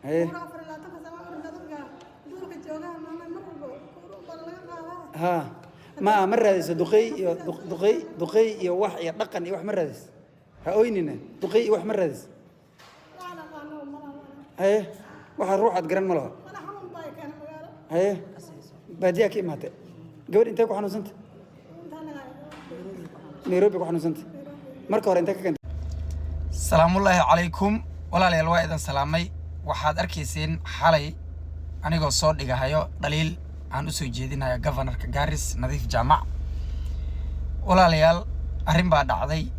Haye. Kuura 24-ka sano orda dadka duurka joogaan maama mar walba kuura baa laga qaadaa. Ha, ma raadiso duqey iyo duqey iyo wax iyo dhaqan iyo wax ma raadis? Ha oynina, duqey iyo wax ma raadis? Waxaan aqaano malaha. Haye, waxa ruuxaad garan ma laho. Mana xanuun baa i keenay magaalo. Haye, baadiyaa ka imaatay. Gabadh intee ku xanuunsanta? Intaan laga Nairobi ku xanuunsanta. Marka hore intee ka keentay? Salaamullaahi calaykum walaalayaal, waa idin salaamay. Waxaad arkayseen xalay anigoo soo dhigahayo dhaliil aan usoo jeedinayo governorka Garis, Nadiif Jaamac. Walaalayaal, arrin baa dhacday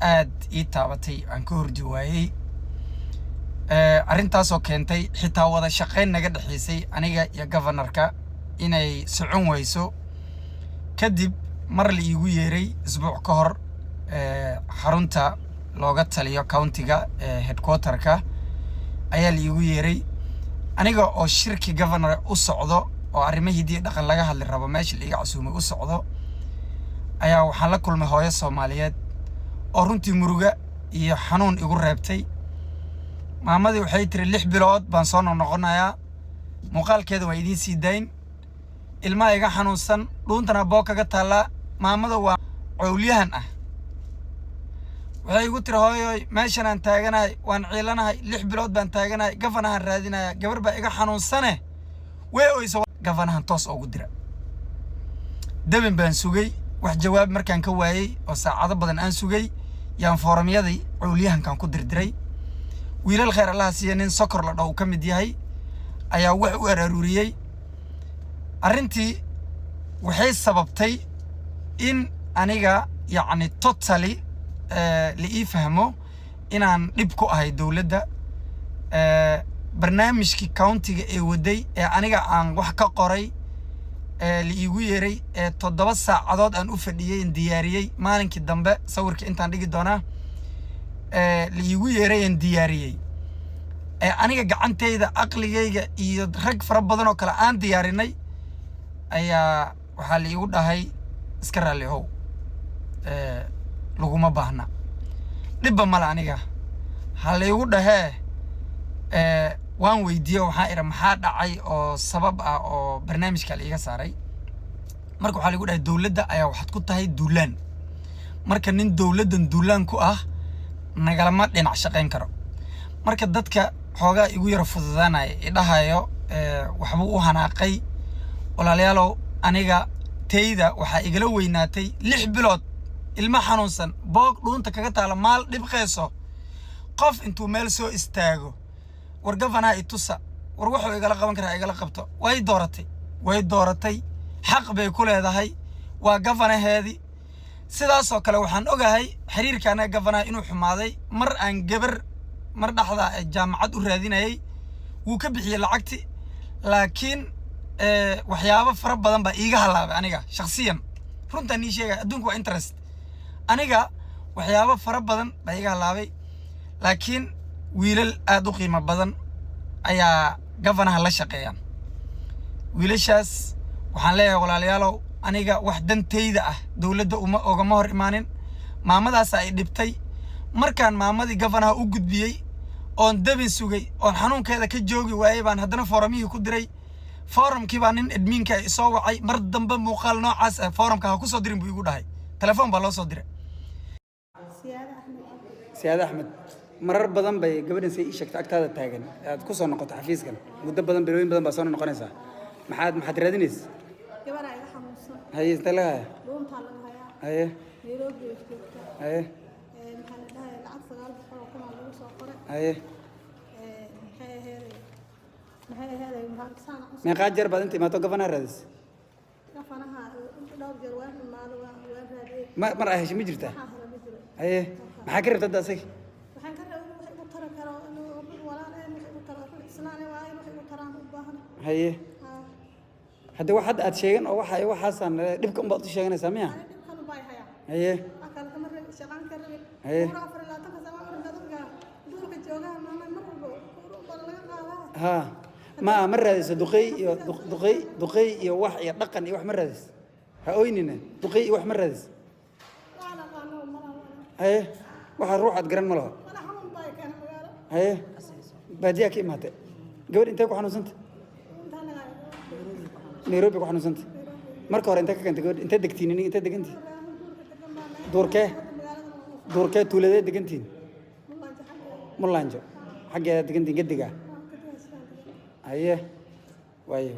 aad ii taabatay, aan ka horji waayey. Arrintaasoo keentay xitaa wada shaqayn naga dhexaysay aniga iyo governorka inay socon wayso, kadib mar la iigu yeeray isbuuc ka hor xarunta looga taliyo countyga ee headquarterka ayaa la iigu yeeray, aniga oo shirki governor u socdo oo arrimo hidiyo dhaqan laga hadli rabo meesha la iga casuumay u socdo, ayaa waxaan la kulmay hooyo Soomaaliyeed oo runtii muruga iyo xanuun igu reebtay. Maamadii waxay tiri, 6 bilood baan soo noqnoqonayaa. Muuqaalkeeda waa idiin sii dayn. Ilmaha iga xanuunsan, dhuuntana boog kaga taallaa. Maamada waa cowlyahan ah. Waxay igu tiri, "Hooyoy, meeshan aan taaganahay waan ciilanahay, 6 bilood baan taaganahay, governorhan raadinaya, gabar baa iga xanuunsane." Way oyso. Governorhan toos ugu dira. Dabin baan sugay. Wax jawaab markaan ka waayey oo saacado badan aan sugay, yaan forumyadii cowlyahankan ku dirdiray. Wiilal khayr Allaha siiya, nin Sokor la dhaw uu ka mid yahay, ayaa wax u araruuriyey. Arrintii waxay sababtay in aniga yacni totally la ii fahmo inaan dhib ku ahay dowladda. Barnaamijkii countyga ee waday ee aniga aan wax ka qoray ee la iigu yeeray ee 7 saacadood aan u fadhiyey en diyaariyey, maalinkii dambe sawirka intaan dhigi doonaa, ee la iigu yeeray en diyaariyey, ee aniga gacantayda, aqligayga iyo rag fara badan oo kale aan diyaarinay, ayaa waxaa la iigu dhahay, "Iska raalli how, laguma baahna." Dhibba male, aniga ha la iigu dhahee. Waan weydiiyey, waxaan idhi, "Maxaa dhacay oo sabab ah oo barnaamijka la iiga saaray?" Marka waxaa laigu dhahay, "Dowladda ayaa waxaad ku tahay duulaan. Marka nin dowladdan duulaan ku ah nagalama dhinac shaqayn karo." Marka dadka xoogaa igu yara fududaanaya, idhahayo waxbuu u hanaaqay, walaalayaalow, aniga tayda waxaa igala weynaatay 6 bilood ilmo xanuunsan, boog dhuunta kaga taala, maal dhibqeyso, qof intuu meel soo istaago, "War governorha itusa, war wuxuu igala qaban karaa igala qabto." Way dooratay, way dooratay, xaq bay ku leedahay, waa governorheedii. Sidaasoo kale waxaan ogahay xiriirka anaga governorha inuu xumaaday mar aan gabar mar dhexda jaamacad u raadinayay, wuu ka bixiyey lacagti, laakiin waxyaabo fara badan baa iiga halaabay aniga shakhsiyan. Runtaan ii sheegaya, adduunku waa interest. Aniga waxyaabo fara badan baa iiga halaabay, laakiin wiilal aad u qiimo badan ayaa governorha la shaqeeyaan. Wiilashaas waxaan leeyahay, walaalayaalow, aniga wax dantayda ah dowladda uma ogama hor imaanin. Maamadaasa ay dhibtay. Markaan maamadii governorha u gudbiyey oon dabin sugay oon xanuunkeeda ka joogi waayey, baan haddana forumyihii ku diray. Forumkii baa nin adminka isoo wacay. "Mar dambe muuqaal noocaas ah forumka ha kusoo dirin," buu igu dhahay. Telefoon baa loo soo diray. Siyaada Axmed Cabdi. Siyaade Axmed, marar badan bay gabadhan say ii sheegtay agtaada taagan aad ku soo noqoto xafiiskan muddo badan, bilooyin badan baa soo noqonaysaa. Maxaad raadinaysa? Gabaraa iga xanuunsan. Haye, intee laga haya? Dhuuntaa laga hayaa. Haye. Nairobi way joogtaa. Haye. Maxaa la dhahay, lacag 900,000 aa lagu soo qoray. Haye. Maxay aheeday, maxaa saan u Meeqaa jeer baad inta imaato governorha raadis? Governorha dhowr jeer waan imaado, waan raadiyey. Ma mar ay heshay ma jirtaa? Waxaa hela ma jiro. Haye, maxaa ka rabta hadda asaga? Waxaan ka rabay inuu wax igu tari karo, inuu ruux walaal eh wax igu taro, ruux islaan eh waa in wax igu taraan u baahan. Haye. Haa. Hadde wax hadda aad sheegan oo waxa waxaasaan dhibka unbaad u sheeganaysaa miya? Ani dhibkan ubaa hayaa. Haye. Wax kale kama rabin, shaqaan ka rabin. Haye. Kuura 24-ka sano orda dadka duurka joogaan maama mar walba kuura baa laga qaadaa. Ha, ma raadiso duqey iyo duqey iyo wax iyo dhaqan iyo wax ma raadis? Ha oynina, duqey iyo wax ma raadis? Waxaan aqaano malaha. Haye, waxa ruuxaad garan ma laho. Mana xanuun baa i keenay magaalo. Haye, baadiyaa ka imaatay. Gabadh intee ku xanuunsanta? Nairobi ku xanuunsanta. Marka hore intee ka keentay gabadh? Intee degtiin iniga? Intee degantiin? Duurkee? Duurkee? Tuuladee degantiin? Mulanjo xaggeeda degantiin? Gediga haye, waaye.